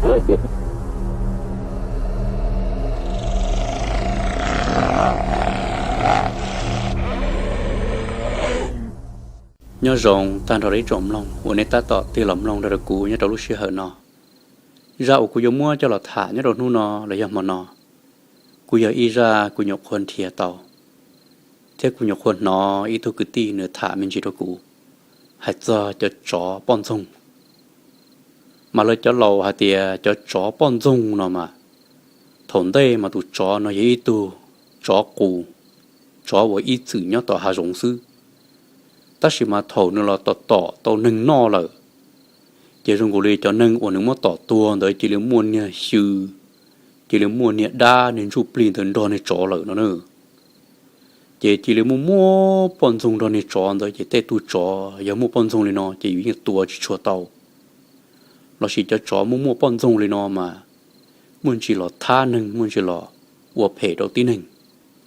Nyob zoo tag nrho rau ib tsoom mloog uas nej tab tom tig los mloog nrog rau kuv nyob rau lub sij hawm no. Zaj uas kuv yuav muab coj los tham nyob rau hnub no los yog hmo no, kuj yog ib zaj kuv nyuam qhuav nrhiav tau, thiab kuv nyuam qhuav hnov ib tug kwv tij nws tham me ntsis rau kuv, hais txog cov tsov poj ntxoog. Mas lawv cov laus hais tias cov tsov poj ntxoog no mas, thaum ntej mas tus tsov no yog ib tug tsov qus, tsov uas ib txwm nyob tom hav zoov xwb. Tab sis mas thaum nws los tom tom tau neeg noj lawm, ces zoo nkaus li cov neeg uas nws muab tom tuag ntawd cia li muaj niag xyw, cia li muaj niag dab niag ntsuj plig ntawd nrog niag tsov lawm no na. Ces cia li muaj muaj poj ntxoog nrog niag tsov ntawd, ces tej tug tsov yog muaj poj ntxoog li no ces yus yeej tua tsis tshua tau. Lossis cov tsov muaj muaj poj ntxoog li no mas muaj ntsis los thab neeg, muaj ntsis los ua phem rau tib neeg.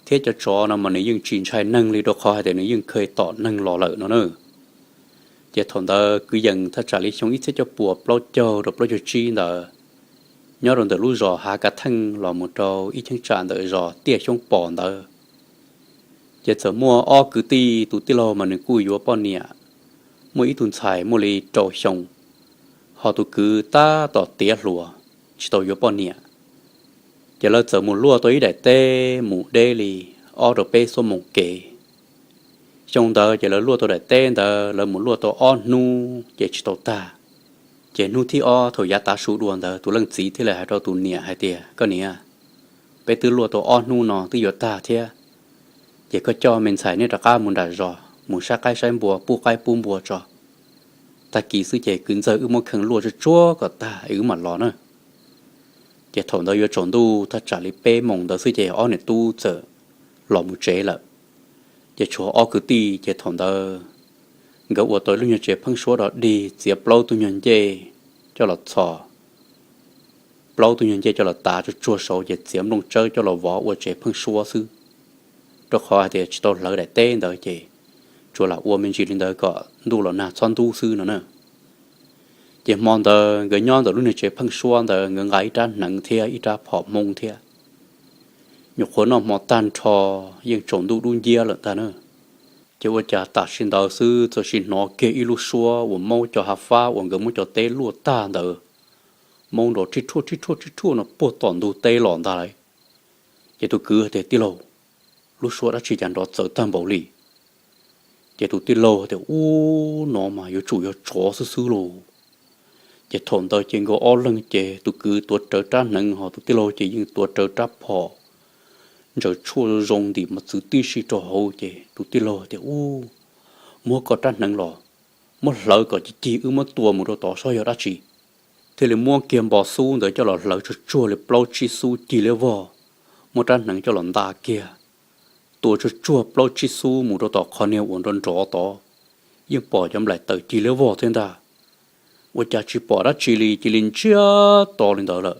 Thiab cov tsov no mas nws yeej tsis ntshai neeg li, rau qhov hais tias nws yeej kheev tom neeg los lawm no na. Ces thaum ntawd kwv yees thaj tsam li xyoo ib txhiab cuaj puas plaub caug rau plaub caug tsib ntawd, nyob rau ntawm lub zos Hav Kav Theej los mus rau ib cheeb tsam ntawm zos Tiaj Xyoob Pom ntawd, ces txawm muaj ob kwv tij, tus tij laug mas nws kuj yuav poj niam muaj ib tug ntxhais muaj li rau xyoo, ho tus kwv tab tom tiav hluas, tsis tau yuav poj niam. Ces lawv txawm mus luaj tau ib daim teb mus deb li ob rau peb xuab moos kev. Xyoo ntawd ces lawv luaj tau daim teb ntawd, lawv mus luaj tau ob hnub ces tsis tau tag. Ces hnub thib ob thaum yav tav su dua ntawd, tus leej txiv thiaj li hais rau tus niam hais tias, koj niam, peb twb luaj tau ob hnub no twb yuav tag thiab, ces koj coj me ntxhais nej rov qab mus nram zos mus saib qaib saib npua, pub qaib pub npua tso. Tag kis xwb ces kwv ntxawg wb muab kheev luaj tsuag tsuag kom tag es wb mam los na. Ces thaum ntawd yuav tsaus ntuj thaj tsam li peb moos ntawd xwb ces ob niam tub txawm los mus tsev lawm. Ces tshuav ob kwv tij, ces thaum ntawd nkawd ua tau lub nyuag tsev pheeb suab dog dig, txiav plaub tug nyuag ncej coj los txhos, plaub tug nyuag ncej coj los tav tsuag tsuag saud ces txiav nplooj tsawb coj los vov ua tsev pheeb suab xwb, rau qhov hais tias tsis tau hlawv daim teb ntawd ces tsuas lam ua me ntsis li ntawd kom ntuj los nag txhob ntub xwb no na. Ces hmo ntawd nkawd nyob ntawm lub niag tsev pheeb suab ntawd nkawd nqa ib rab hneev thiab ib rab phom hmoob thiab. Nyuam qhuav noj hmo tag nrho, yeej tsaus ntuj dub nciab lawm ntag na. Ces ua cas tam sim ntawd xwb txawm sim hnov kiag ib lub suab uas maub cov hav fab uas nkawd muab cov teb luaj tag ntawd, maub nrov rhib rhuaj rhib rhuaj rhib rhuaj no puag tom ntug teb los ntag lauj. Ces tus kwv tias, tij laug, lub suab dab tsi cas nrov txawv tag npaum li? Ces tus tij laug tias, ub, no mas yuav tsum yog tsov xwb xwb lauj. Ces thaum ntawd ces nkawd ob leeg ces tus kwv tuav rawv rab hneev ho tus tij laug ces yeej tuav rawv rab phom, ntsaws tshuaj zoo zoo ntim mos txwv tib si rau hauv. Ces tus tij laug tias, ub, muab koj rab hneev los, muab hlawv kom cig cig wb muab tua mus rau tod saib yog dab tsi. Thiaj li muab kiag npo xub ntawd coj los hlawv tsuag tsuag li plaub tsib xub cig liab vog, muab rab hneev coj los nta kiag, tua tsuag tsuag plaub tsib xub mus rau tom qhov niag uas nrov nrov tod, yeej pom cov nplaim taws cig liab vog thiab ntag. Ua cas tsis pom dab tsi li, cia li ntsiag to li ntawd lawm.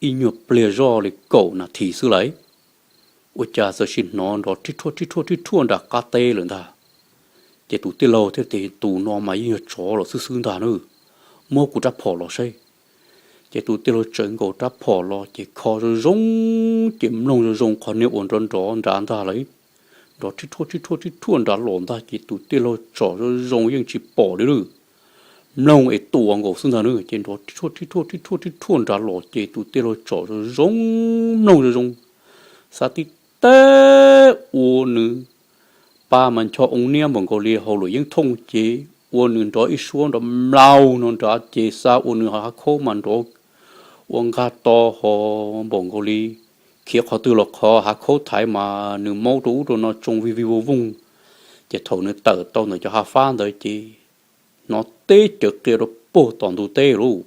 Ib nyuag pliag zoj li kaum nas this xwb lauj, ua cas txawm sim hnov nrov rhib rhuaj rhib rhuaj rhib rhuaj nram qab teb lawm ntag. Ces tus tij laug thiaj tias, tus no mas yeej yog tsov los xwb xwb ntag na, muab kuv rab phom los saib. Ces tus tij laug tsawv nkaus rab phom los ces kho zoo zoo, ces mloog zoo zoo qhov niag uas nrov nrov nrad ntag lauj. Nrov rhib rhuaj rhib rhuaj rhib rhuaj nrad los ntag ces tus tij laug tsom zoo zoo yeej tsis pom li lawm. Mloog es tua nkaus xwb ntag na, ces nrov rhib rhuaj rhib rhuaj rhib rhuaj rhib rhuaj nrad los ces tus tij laug tsom zoo zoo, mloog zoo zoo, xav tib teb ua nws pa mas ncho oo niab npaum nkaus li hauv luam yeeb thooj ces ua nws nrov ib suab nrov mlaug no nrad ces xav ua nws hav khaub mas nrov ua nqag to ho npaum nkaus li khiav qhov twg los qhov hav khaub thaiv mas nws maub rau ub rau no tsoo vij vij voog voog. Ces thaum nws tawm tau ntawm cov hav fab ntawd ces hnov teb cawv qia rau puag tom ntug teb lauj.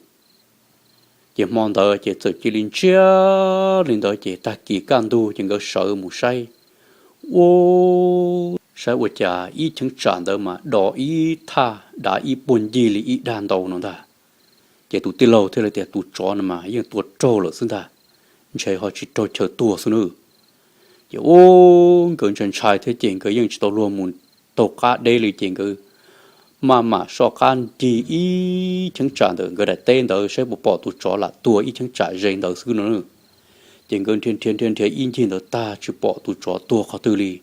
Ces hmo ntawd ces txawm cia li ntsiag li ntawd ces tag kis kaj ntug ces nkawd sawv mus saib, ua, saib ua cas ib cheeb tsam ntawd mas do ib thaj dav ib puag ncig li ib dag ntau no ntag. Ces tus tij laug thiaj li tias, tus tsov no mas yeej tua raug lawm xwb ntag, ntshe ho tsis raug chaw tuag xwb nawb. Ces ua, nkawd ntshai ntshai thiab ces nkawd yeej tsis tau luag mus taug qab deb li ces nkawd maj mam soj qab ncig ib cheeb tsam ntawm nkawd daim teb ntawd saib puas pom tus tsov lam tuag ib cheeb tsam ze ntawd xwb no. Ces nkawd nrhiav nrhiav nrhiav nrhiav ib ncig ntawd tag tsis pom tus tsov tuag qhov twg li.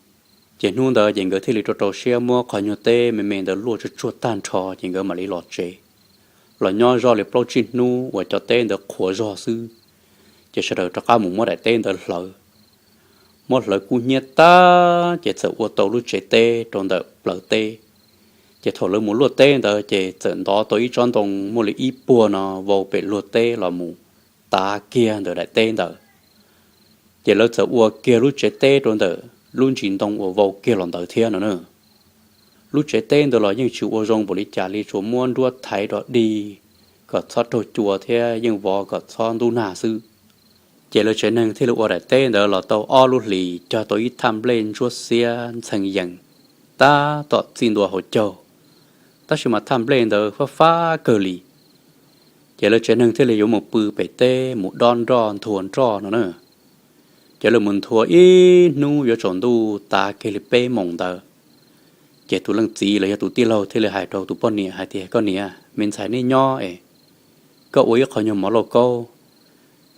Ces hnub ntawd ces nkawd thiaj li rau rau siab muab qhov nyuag teb me me ntawd luaj tsuag tsuag tag nrho ces nkawd mam li los tsev. Los nyob zoj li plaub tsib hnub uas cov teb ntawd qhuav zog xwb, ces sawv daws rov qab mus muab daim teb ntawd hlawv. Muab hlawv kub hnyiab tag ces txawm ua tau lub tsev teb rau ntawm plawv teb. Ces thaum lawv mus luaj teb ntawd ces txawm ntov tau ib tsob ntoo muaj li ib puag no vau pem luag teb los mus tav kiag ntawm daim teb ntawd. Ces lawv txawm ua kiag lub tsev teb rau ntawm lub ntsis ntoo uas vau kiag los ntawd thiab no na. Lub tsev teb ntawd los yeej tsis ua zoo npaum li cas li, tsuas muab nruab thaiv rau dig kom txhob raug cua thiab yeej vov kom txhob ntub nag xwb. Ces lawv tsev neeg thiaj li ua daim teb ntawd los tau ob lub hlis, cog tau ib thaj nplej ntsuab xiab ntxhee yees tab tom txij ntua hauv caug, tab sis mas thaj nplej ntawd fab fab kawg li. Ces lawv tsev neeg thiaj li yuav mus pw pem teb mus dob nroj nthua nroj no na. Ces lawv mus nthua ib hnub yuav tsaus ntuj tav kiag li peb moos ntawd, ces tus leej txiv los yog tus tij laug thiaj li hais rau tus poj niam hais tias, Koj niam, me ntxhais nej nyob es koj ua ib qho nyuag mov lauj kaub,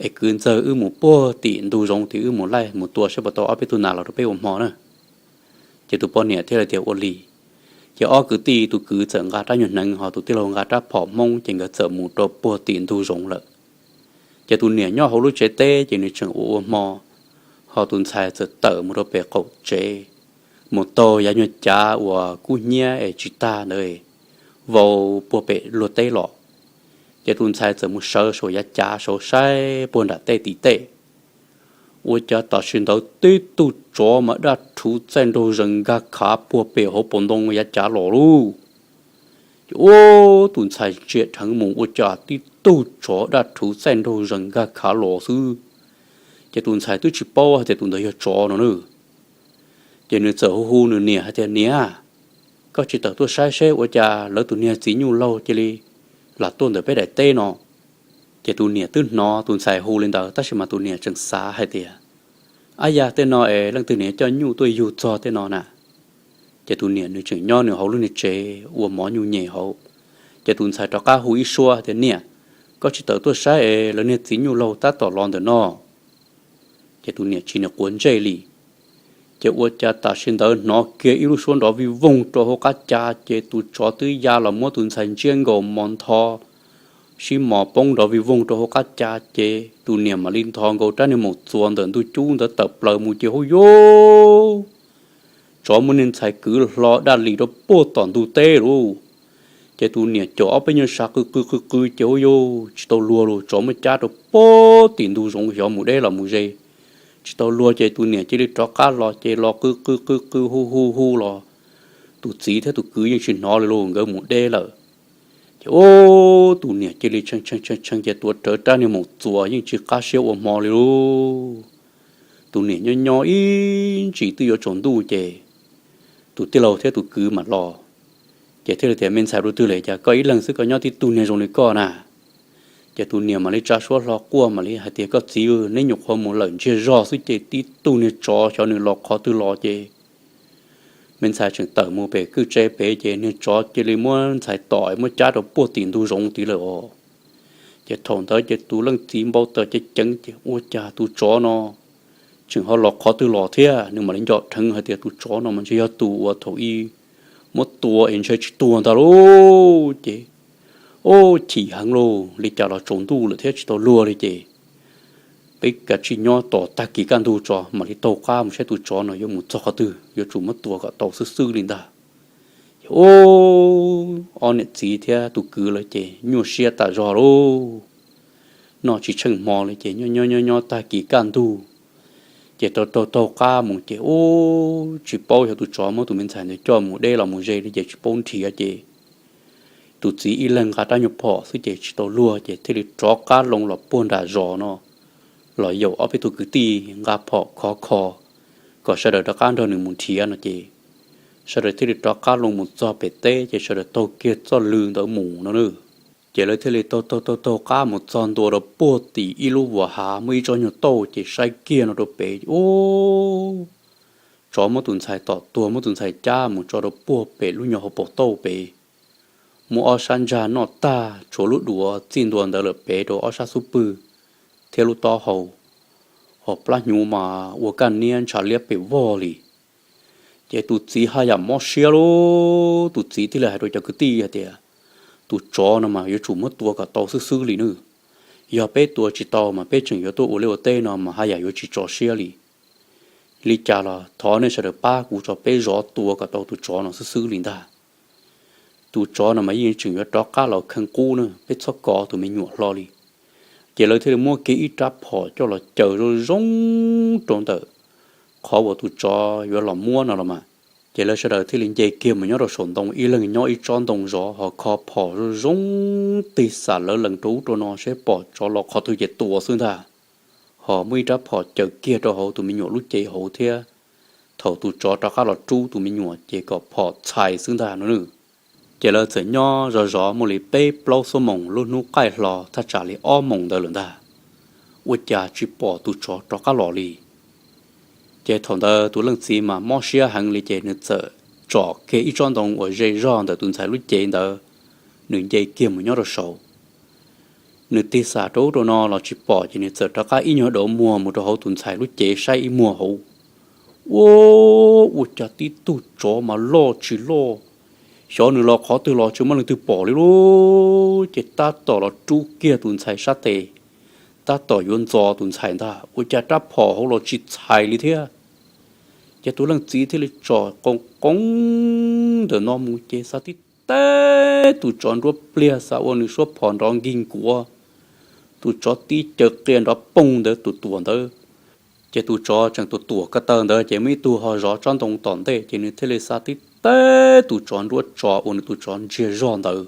es kwv ntxawg wb mus puag tim ntug zoov tid, wb mus laij mus tua saib puas tau ob peb tug nas los rau peb ua hmo na. Ces tus poj niam thiaj li tias, Ua li. Ces ob kwv tij, tus kwv txawm nqa rab nyuag hneev ho tus tij laug nqa rab phom hmoob, ces nkawd txawm mus rau puag tim ntug zoov lawm. Ces tus niam nyob hauv lub tsev teb ces nws tseem ua ua hmo, ho tus ntxhais txawm tawm mus rau pem qaum tsev, mus taug yav nyuag cav uas kub hnyiab es tsis tag ntawd vau puag pem luag teb los. Ces tus ntxhais txawm mus sawv saum yav cav saud saib puag nram tej tim tej, ua cas tam sim ntawd tib tug tsov mas daj rhuv txaij nraug zees nkag khav puag pem hauv paus ntoo yav cav los lauj. Ces ua tus ntxhais ntsia dheev mus ua cas tib tug tsov daj rhuv txaij nraug zees nkag khav los xwb. Ces tus ntxhais twb tsis paub hais tias tus ntawd yog tsov no na. Ces nws txawm hu hu nws niam hais tias, Niam, koj tsis tawm tuaj saib seb ua cas lawv tus niag txiv nyuj laug cia li lam tuaj ntawm peb daim teb no. Ces tus niam twb hnov tus ntxhais hu li ntawd tab sis mas tus niam tseem xav hais tias, Ab yam, tej no es leej twg nws coj nyuj tuaj yug txog tej no na. Ces tus niam nws tseem nyob nws hauv lub niag tsev ua mov nyuj nyem hauv. Ces tus ntxhais rov qab hu ib suab tias, Niam, koj tsis tawm tuaj saib es lawv niag txiv nyuj laug tab tom los ntawm no. Ces tus niam tsis nws quav ntsej li. Ces ua cas tam sim ntawd hnov kiag ib lub suab nrov vij voog rau hauv qab ca, ces tus tsov twb ya los muab tus ntxhais ntsiab nkaus mos ntho, sib mos poob nrov vij voog rau hauv qab ca, ces tus niam mam li ntho nkaus rab niag maum txuas ntawm ntug cub ntawd tawm plaws mus ces hauj yauv, tsov muab niag ntxhais kwv hlo daj li rau puag tom ntug teb lauj. Ces tus niam caum ob peb nyuag sab qw qw qw qw ces hauj yauv, tsis tau luag lauj, tsov muab cab rau puag tim ntug zoov xyov mus deb los mus ze. Tsis tau luag ces tus niam cia li rov qab los ces los qw qw qw qw hu hu hu los, tus txiv thiab tus kwv yeej tsis hnov li lauj, nkawd mus deb lawm. Ces ua tus niam cia li tshee tshee tshee ces tuav rawv rab niag maum txuas yeej tsis qab siab ua hmo li lauj. Tus niam nyob nyob ib ntsis twb yuav tsaus ntuj ces tus tij laug thiab tus kwv mam los. Ces thiaj li tias, Me ntxhais, dua twg lawm cas koj ib leeg xwb koj nyob tib tug niag zoo li koj na? Ces tus niam mam li tsa suab hlo quaj mam li hais tias, Koj txiv, neb nyuam qhuav mus lawm ntsiag zog xwb ces tib tug niag tsov xyov nws los qhov twg los ces me ntxhais tseem tawm mus pem kwj tse pem ces niag tsov cia li muab ntxhais tom muab cab rau puag tim ntug zoov tid lawm os. Ces thaum ntawd ces tus leej txiv npau taws ceev ceev ces ua cas tus tsov no tseem ho los qhov twg los thiab, nws mam li nco dheev hais tias tus tsov no mas ntshe yog tus uas thaum ub muab tua es ntshe tsis tuag ntag lauj. Ces ua chim heev lauj, li cas los tsaus ntuj lawm thiab tsis tau luag li ces peb kav tsij nyob tos tag kis kaj ntug tso mam li taug qab mus saib tus tsov no yuav mus txog qhov twg, yuav tsum muab tua kom tau xwb xwb li ntag. Ces ua ob niam txiv thiab tus kwv lawv ces nyuaj siab tas zog lauj, noj tsis tsheej hmo li ces nyob nyob nyob nyob tag kis kaj ntug ces taug taug taug qab mus ces ua tsis paub xyov tus tsov muab tus me ntxhais ntawd coj mus deb los mus ze li ces tsis paub nrhiav ces tus txiv ib leeg nqa rab nyuag phom xwb ces tsis tau luag ces thiaj li rov qab loo los puag nram zos no los yaum ob peb tug kwv tij nqa phom khov kho kom sawv daws rov qab nrog nws mus nrhiav no ces sawv daws thiaj li rov qab loo mus txog pem teb ces sawv daws taug kiag txoj lw ntawd mus no na. Ces lawv thiaj li taug taug taug taug qab mus txog ntua rau puag tim ib lub vuas hav muaj ib tsob nyuag tauj ces saib kiag no rau pem ua tsov muab tus ntxhais tom tuag muab tus ntxhais cab mus tso rau puag pem lub nyuag hauv paus tauj pem. muab ob sab ntsag noj tag, tshuav lub duav txij ntua ntawd lawm pem rau ob sab xub pwg thiab lub taub hau, hos plab hnyuv mas ua kaj niab ntshav liab pes vog li. Ces tus txiv haj yam mob siab lauj, tus txiv thiaj li hais rau cov kwv tij hais tias, tus tsov no mas yuav tsum muab tua kom tau xwb xwb li nawb. Yog peb tua tsis tau mas peb tseem yuav tuaj ua liaj ua teb no mas haj yam yuav tsis tso siab li. Li cas los thov nej sawv daws pab kuv tso peb zov tua kom tau tus tsov no xwb xwb li ntag. Tus tsov no mas yeej tseem yuav rov qab los kheej qub na, peb txhob kov tus me nyuam hlo li. Ces lawv thiaj li muab kiag ib rab phom coj los caws zoo zoo rau ntawm qhov uas tus tsov yuav los muab no los mas. Ces lawv sawv daws thiaj li nce kiag mus nyob rau saum ntoo, ib leeg nyob ib tsob ntoo zov, hos kho phom zoo zoo tig xam lawv lees rau ub rau no seb pom tsov los qhov twg ces tua xwb ntag. Hos muaj ib rab phom caws kiag rau hauv tus me nyuam lub cev hauv thiab, thaum tus tsov rov qab los rub tus me nyuam ces kom phom txhais xwb ntag no nawb. Ces lawv txawm nyob zov zov muaj li peb plaub xuab moos, lub hnub qaij hlo thaj tsam li ob moos ntawd lawm ntag, ua cas tsis pom tus tsov rov qab los li. Ces thaum ntawd tus leej txiv mas mob siab heev li ces nws txawm tsom kiag ib tsob ntoo uas ze zog ntawm tus ntxhais lub cev ntawd, nws nce kiag mus nyob rau saud. Nws tig xam rau ub rau no los tsis pom, ces nws txawm rov qab ib nyuag dauv muag mus rau hauv tus ntxhais lub cev saib ib muag hauv. Ua, ua cas tib tug tsov mas loj tsis loj, xyov nws los qhov twg los tsis muaj leej twg pom li lauj. Ces tab tom los rub kiag tus ntxhais sab tes, tab tom yuav ntxos tus ntxhais ntag, ua cas rab phom hauv los tsis txhais li thiab. Ces tus leej txiv thiaj li tsom qoo qoo ntawm no mus ces xav tib teb tus tsov nruab pliag, xav ua nws suab phom nrov nkig nkuav, tus tsov tib caws qia nrov poog ntawd tus tuam ntawd. Ces tus tsov tseem tus tuam ko taw ntawd ces muaj ib tug ho zov tsob ntoo tom ntej, ces nws thiaj li xav tib teb tus tsov nruab tso uas nws tus tsov ntsiag zog ntawd.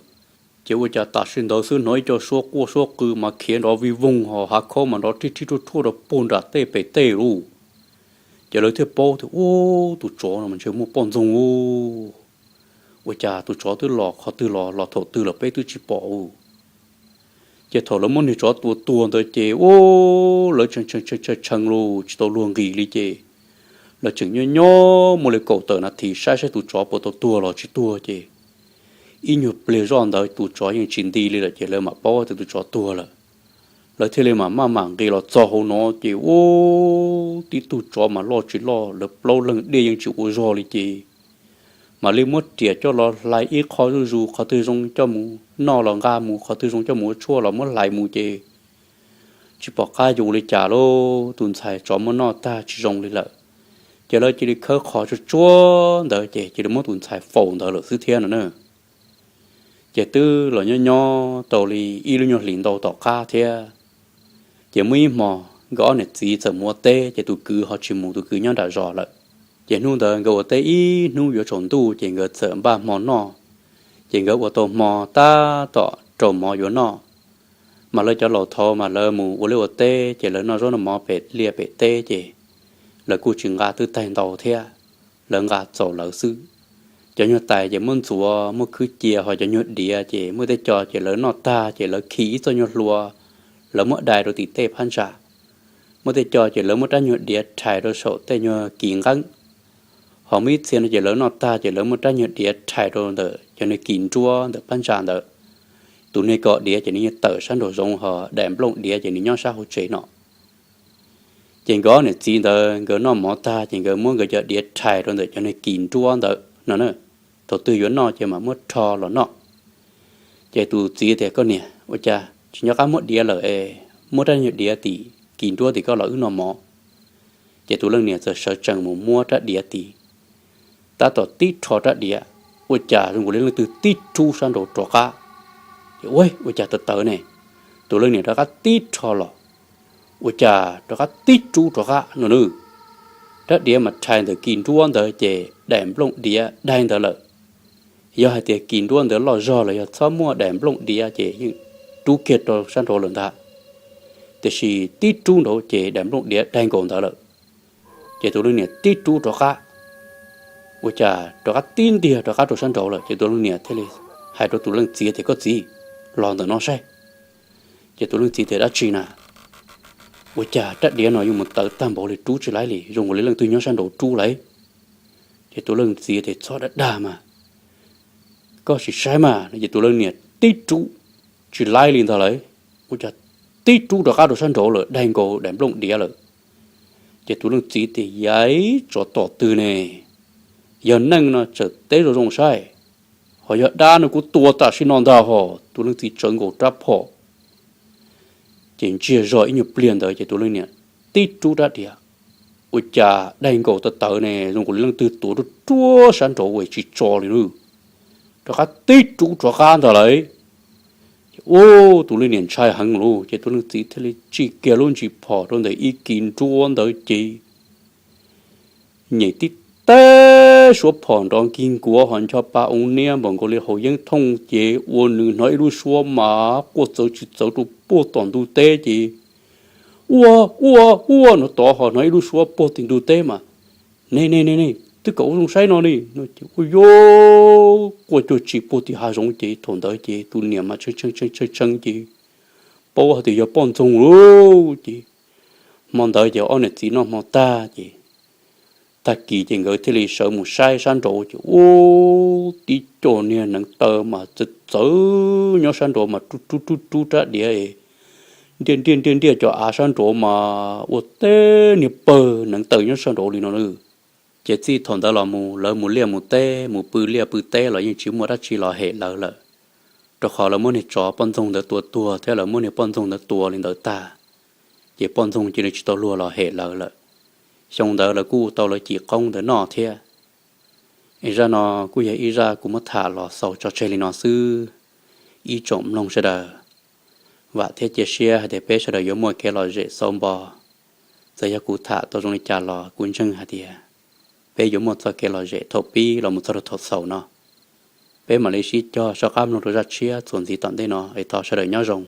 Ces ua cas tam sim ntawd xwb hnov ib co suab quaj suab qw mas khiav nrov vij voog, hos hav khaub mas nrov rhib rhib rhuaj rhuaj rau puag nram tej pem tej lauj. Ces lawv thiaj paub tias, ub, tus tsov no mas ntshe muaj poj ntxoog lauj. Ua cas tus tsov twb los qhov twg los los thaum twg los peb twb tsis pom lauj. Ces thaum lawv muab niag tsov tua tuag ntawd ces, ub, lawv tshee tshee tshee lus tsis tau luag nqis li ces lawv tseem nyob nyob muaj li kaum tawm nas this saib saib tus tsov puas tau tuag los tsis tuag ces ib nyuag pliag zoj ntawd tus tsov yeej tsis nti li lawm ces lawv mam paub tias tus tsov tuag lawm. Lawv thiaj li mam maj mam nqis los txog hauv no ces, ub, tib tug tsov mas loj tsis loj, lawv plaub leeg diaj yeej tsis ua zog li ces mam li muab riam coj los hlais ib qho zuj zus, qhov twg zoo coj mus noj los nqa mus, qhov twg zoo coj mus ua tshuaj los muab hlais mus ces tsis pom qab yuav ua li cas lauj, tus ntxhais tsov muab noj tag tsis zoo li lawm. Ces lawv cia li khawb qhov tsuag tsuag ntawd ces cia li muab tus ntxhais faus ntawd lawm xwb thiab no na. Ces twb los nyob nyob tau li ib lub nyuag hlis ntau tom qab thiab, ces muaj ib hmo nkawd ob niam txiv txawm mus ua teb ces tus kwv ho tsis mus, tus kwv nyob nram zos lawm. Ces hnub ntawd nkawd ua teb ib hnub yuav tsaus ntuj ces nkawd txawm npaj hmo noj. Ces nkawd ua tau hmo tab tom rau mov yuav noj, mas lawv cov laus thaud mas lawv mus ua liaj ua teb ces lawv noj zaub noj mov pem liaj pem teb ces lawv kuj tsis nqa twb taig ntau thiab, lawv nqa txaus lawv xwb. Cov nyuag tais ces muab ntxuav muab khwb cia, ho cov nyuag diav ces muaj tej co ces lawv noj tag ces lawv khi ib txoj nyuag hlua, lawv muab dai rau tim tej phab ntsa. Muaj tej co ces lawv muab rab nyuag diav rhais rau saum tej nyuag kis nqeeb, ho muaj ib txhia no ces lawv noj tag ces lawv muab rab nyuag diav rhais rau ntawm cov niag kis nruab ntawm phab ntsa ntawd. Tus niag kis diav ces nws yeej tawm sab nraum zoov, ho daim nplooj diav ces nws nyob sab hauv tsev no. Ces nkawd ob niam txiv ntawd nkawd noj mov tag ces nkawd muab nkawd cov diav rhais rau ntawm cov niag kis nruab ntawd no na. Thaum twg yuav noj ces mam muab rho los noj. Ces tus txiv tias, koj niam, ua cas tsis nco qab muab diav lawm es muab rab nyuag diav tim kis nruab tim koj los wb noj mov. Ces tus leej niam txawm sawv tsees mus muab rab diav tid, tab tom tib rho rab diav, ua cas zoo nkaus li leej twg tib rub sab nraud rov qab. Ces ua, ua cas tawv tawv ne? Tus leej niam rov qab tib rho los, ua cas rov qab tib rub rov qab no nawb. Rab diav mas rhais ntawm kis nruab ntawd ces daim nplooj diav daig ntawd lawm. Yog hais tias kis nruab ntawd loj zog los yog txhob muaj daim nplooj diav ces yeej rub kiag rau sab nraud lawm ntag. Tiam sis tib rub nraud ces daim nplooj diav daig nkaus ntawd lawm. Ces tus leej niam tib rub rov qab, ua cas rov qab tib ntiag rov qab rau sab nraud lawm. Ces tus leej niam thiaj li hais rau tus leej txiv tias, koj txiv, los ntawm no saib. Ces tus leej txiv tias, dab tsi na? Ua cas rab diav no yuav mus tawv tag npaum li, rub tsis laib li, zoo nkaus li leej twg nyob sab nraud rub lawm. Ces tus leej txiv tias, txhob dag dag mas, Koj sim saib mas no. Ces tus leej niam tib rub, tsis laib li ntag lawm, ua cas tib rub rov qab rau sab nraud lawm, daig nkaus daim nplooj diav lawm. Ces tus leej txiv tias, Yog tsov tom twg ne? Yog neeg no txawm teb zoo zoo saib, ho yog dab no kuv tua tam sim no ntag hos. Tus leej txiv tsawv nkaus rab phom, ces ntsiag zog ib nyuag pliag ntawd ces tus leej niam tib rub rab diav, ua cas daig nkaus tawv tawv ne, zoo nkaus li leej twg tuav ruaj ruaj sab nraud es tsis tso li lawm, rov qab tib rub rov qab ntag lawm. Ces ua tus leej niam ntshai heev lawm ces tus leej txiv thiaj li tsim kiag lub ntsis phom rau ntawm ib kis nruab ntawd ces nyem tib teg suab phom nrov nkig nkuav ho ncho pa ua niab npaum nkaus li haus yeeb thooj ces ua nws hnov ib lub suab mas quaj txawv tsis txawv rau puag tom ntug teb ces, Ua, ua, ua, no tod ho hnov ib lub suab puag tim ntug teb mas, Ne ne ne ne, twb kom ua zoo saib no ne. Ua yog quaj cuag tsis puag tim hav zoov ces thaum ntawd ces tus niam mas tshee tshee ces paub hais tias yog poj ntxoog lawm ces hmo ntawd ces ob niam txiv noj hmo tag ces tag kis ces nkawd thiaj li sawv mus saib sab nraud ces ua tib co niag neev taw mas txawv txawv nyob sab nraud mas rub rub rub rub rab diav ntiaj ntiaj ntiaj ntiaj cov av sab nraud mas ua teb niag pawg neev taw nyob sab nraud li no na. Ces txij thaum ntawd los mus lawv mus liaj mus teb mus pw liaj pw teb los yeej tsis muaj dab tsi los hem lawv lawm, rau qhov lawv muab niag tsov poj ntxoog ntawd tua tuag thiab lawv muab niag poj ntxoog ntawd tua li ntawd tag, ces poj ntxoog cia li tsis tau luag los hem lawv lawm. Xyoo ntawd lawv kuj tau lawv cim qoob ntawd noj thiab. Es zaj no kuj yog ib zaj kuv muab tham los xaus tso tseg li no xwb. Ib tsoom mloog sawv daws, vam thiab cia siab hais tias peb sawv daws yuav muaj kev lom zem xau npo. Txawm yog kuv tham tau zoo li cas los kuv ntseeg hais tias peb yuav muaj txoj kev lom zem thaum pib los mus txog rau thaum xaus no. Peb mam li sib cog soj qab mloog rau zaj tshiab txuas ntxiv tom ntej no es thov sawv daws nyob zoo.